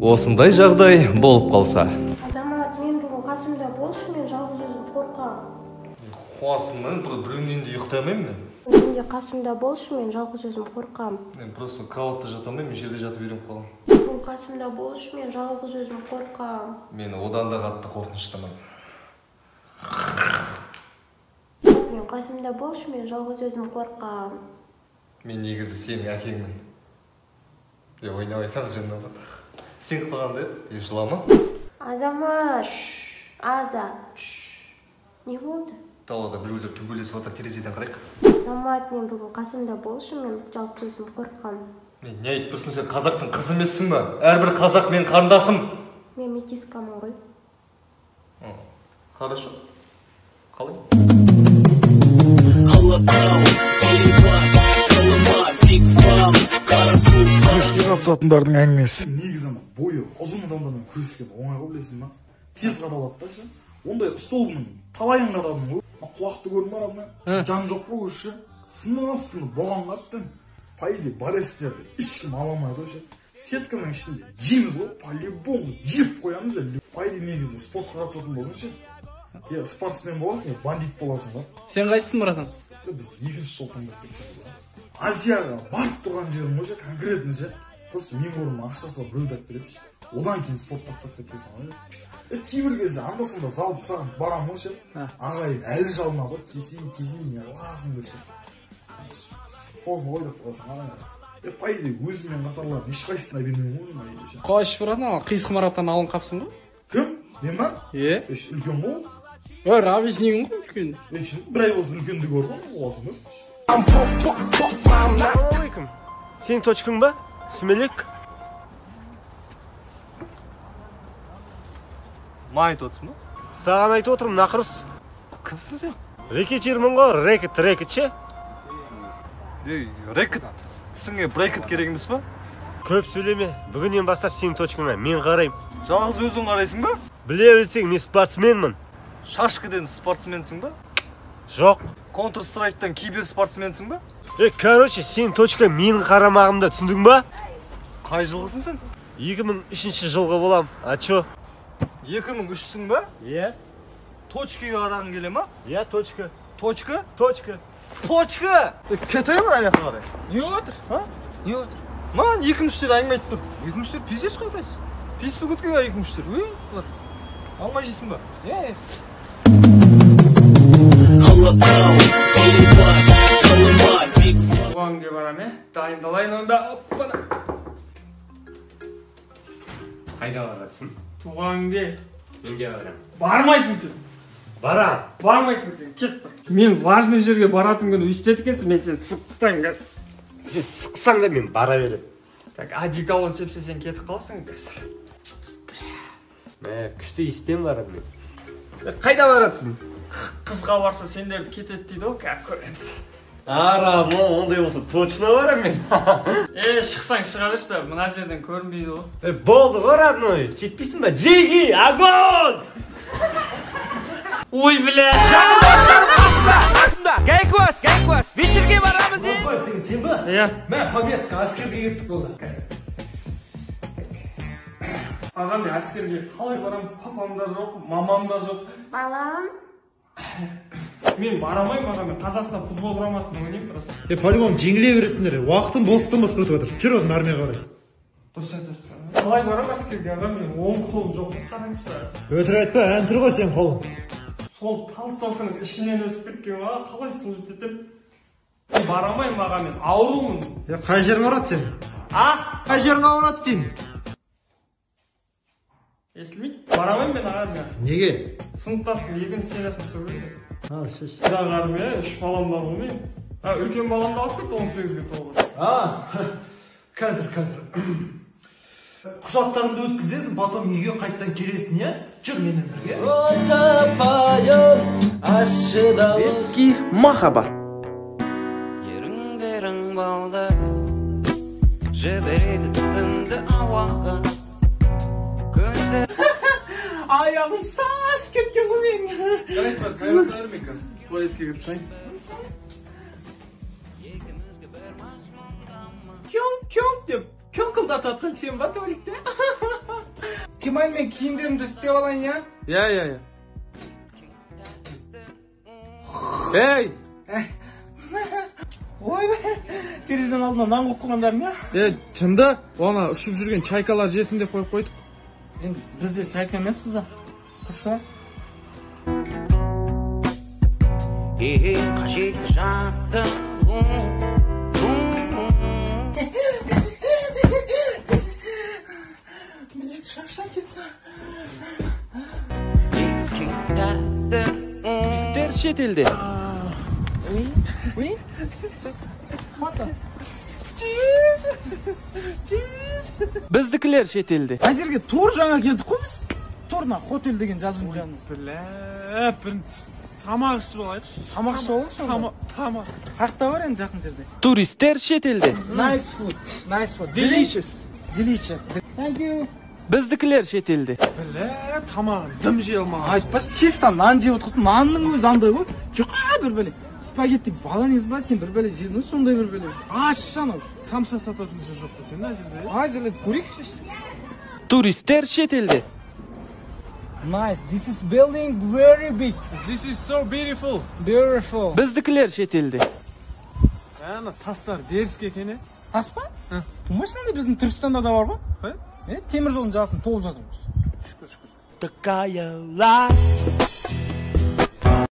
Осындай жағдай болып қалса. Азамат, мен бүгін қасымда болшы, мен жалғыз өзім қорқамын. Қуасың ба? Біреуінен де ұйықтай алмаймын мен. Түнде қасымда болшы, мен жалғыз өзім қорқамын. Мен просто кроватта жата алмаймын, мен жерде жатып үйреніп қаламын. Бүгін қасымда болшы, мен жалғыз өзім қорқамын. Мен одан да қатты қорқыныштымын. Мен қасымда болшы, мен жалғыз өзім қорқамын. Мен негізі сенің әкеңмін. Е, ойнап айтсам жынды. Сен қылғанда еді, жылама. Азамат, Аза, не болды? Далада біреулер төбелесіп жатыр, терезеден қарайық. Азамат, мен бүгін қасымда болшы, мен жалғыз өзім қорқамын. Мен не айтып тұрсың, сен қазақтың қызы емессің ба? Әрбір қазақ мен қарындасым. Мен метискамын ғой. Хорошо. Қалай? Күреске қатысатындардың әңгімесі. Негізі ана бойы ұзын адамдармен күрескен оңай ғой, білесің ба? Тез қадалады да ше. Ондай столбының талайын қададым ғой. Құлақты көрдің ба родной? Жан жоқ қой өзі ше. Сынып-сынып болған қаттың. По идее борецтерді ешкім ала алмайды ғой ше. Сетканың ішінде жейміз ғой, по-любому жеп қоямыз. По идее негізі спортқа қатысатын болсаң ше, я спортсмен боласың, я бандит боласың ғой. Сен қайсысың, братан? Біз екінші жол таңдап кеткенбіз ғой. Азияға барып тұрған жерім ғой ше, конкретно ше. Просто мен орныма ақша салып біреуді алып береді ше. Одан кейін спорт тастап кеткенсің ғой. Кейбір кезде анда-санда залды сағынып барамын ғой ше. Ағайын әлі жалынады ғой, кесейін, кесейін, не қыласың деп ше. Поздно ғой деп қоясың ағайын. По идее өзіммен қатарлардың ешқайсысына бермеймін ғой мен ше. Қойшы, братан, қисық мараттан алынып қапсың ғой. Кім? Мен ба? Е. Үлкен ғой. Ой, ровеснигің ғой үлкен. Бір ай болсын үлкендігі бар ғой, боласың ба? Ассалаумағалейкум. Сенің точкаң ба? Сүмелек. Маған айтып отырсың ба? Саған айтып отырмын, нақұрыс. Кімсің сен? Рэкетирмін ғой, рэкет, рэкет ше? Ей, рэкет, тісіңе брекет керек емес па? Көп сөйлеме, бүгіннен бастап сенің точкаңа мен қараймын. Жалғыз өзің қарайсың ба? Біле білсең, мен спортсменмін. Шашкіден спортсменсің ба? Жоқ. Counter Strike'тан киберспортсменсің ба? Короче, сенің точка менің қарамағымда, түсіндің ба? Қай жылғысың сен? 2003 жылғы болам. А чё? 2003-сің ба? Иә. Точкаға қарағың келе ма? Иә, точка. Точка? Точка. Почка! Кете бар ана жаққа қарай. Не отыр? А? Не отыр? Маған 2003-тер әңгіме айтып тұр. 2003-тер пиздец қой қазір. Пис болып кеткен ба 2003-тер? Өй, бұлар. Алмай жейсің ба? Е. Туған күнге барам, е? Дайындалайын онда. Оппана. Қайда барасың? Туған күнге. Мен де барам. Бармайсың сен. Барам. Бармайсың сен, кет. Мен важный жерге баратын күні өйстеді екенсің, мен сені сықып тастаймын қазір. Сен сықсаң да мен бара беремін. Так, одеколон сепсе сен кетіп қаласың қазір. Мә, күшті иіспен барамын мен. Қайда барасың? Қызға барса сендерді кетеді дейді ғой, қазір көреміз. Арам, ондай болса точно барамын мен. Шықсаң шыға берші, бәрі мына жерден көрінбейді ғой. Болды ғой, родной, сөйтпейсің ба? Жиги, огонь! Ой, бля! Қасымда, гайкуас, гайкуас, вечерге барамыз де. Сен ба? Иә. Мә, повестка, әскерге кеттік болды. Аға, мен әскерге қалай барам? Папам да жоқ, мамам да жоқ. Балам. Мен бара алмаймын, аға, мен Қазақстан футбол құрамасында ойнаймын просто. По-любому жеңіле бересіңдер, уақытын бостан босқа өтіп жатыр. Жүр одан армияға қарай. Дұрыс айтасың. Қалай барамын әскерге, аға, мен оң қолым жоқ, қараңызшы. Өтірік айтпа, ән тұр ғой сенің қолың. Сол толстовканың ішінен өсіп кеткен ғой, қалай служить етемін? Мен бара алмаймын, аға, мен аурумын. Қай жерің ауырады сенің? А? Қай жерің ауырады деймін? Естілмейді? Бара алмаймын мен, аға. Неге? Сыныптастың екінші сериясын түсіру керек. А, сөз. Бірақ армия, 3 балам бар ғой мен. Үлкен баламды алып кетті, 18-ге толған. Қазір, қазір. Құжаттарыңды өткізесің, потом үйге қайттан келесің, иә? Жүр менімен бірге. Детский махаббат. Еріндерің балды, жібереді түтінді ауаға. Көздер... Аяғым сасып кеткен ғой менің. Жарайды, брат, қайраса бермей қазір. Туалетке кіріп шығайын. Кёң-кёң деп кёңкілдататын сен ба туалетте? Кемал, мен киімдерімді үтіктеп алайын, иә? Иә, иә, иә. Ей! Ойбай, терезенің алдына нан қойып қойғандарың, иә? Е, жынды, оны ұшып жүрген чайкалар жесін деп қойып қойдық. Енді бізде чайка емес да. Құша. Ең қажетті жаттығу. Билет шаша кетті. Туристер шетелде. Oui, oui. Cheese! Cheese! Біздікілер шетелде. Ана жерге тур жаңа келдік қой біз. Тур мына хотел деген жазуының жанында. Білә, бірінші тамақ ішіп алайықшы. Тамақ ішіп алайықшы. Тамақ. Қаяқта бар енді жақын жерде? Туристер шетелде. Nice food. Nice food. Delicious. Delicious. Thank you. Біздікілер шетелде. Білә, тамағын дым жей алмаған. Айтпашы, чисто нан жеп отырсың. Нанның өзі андай ғой. Жұқа бір бәле. Спагетти болоньез ба, сен бір бәле жедің ғой, сондай бір бәле. Ащы анау. Самса сататын жер жоқ екен мына жерде. Ана жерде көрейікші. Туристер шетелде. Nice. This is building very big. This is so beautiful. Beautiful. Біздікілер шетелде. Ана тастар дерзкий екен, е? Тас па? Тумаш мынандай біздің Түркістанда да бар ғой. Е? Темір жолдың жағасын толып жатыр. Шүкір, шүкір. Такая life.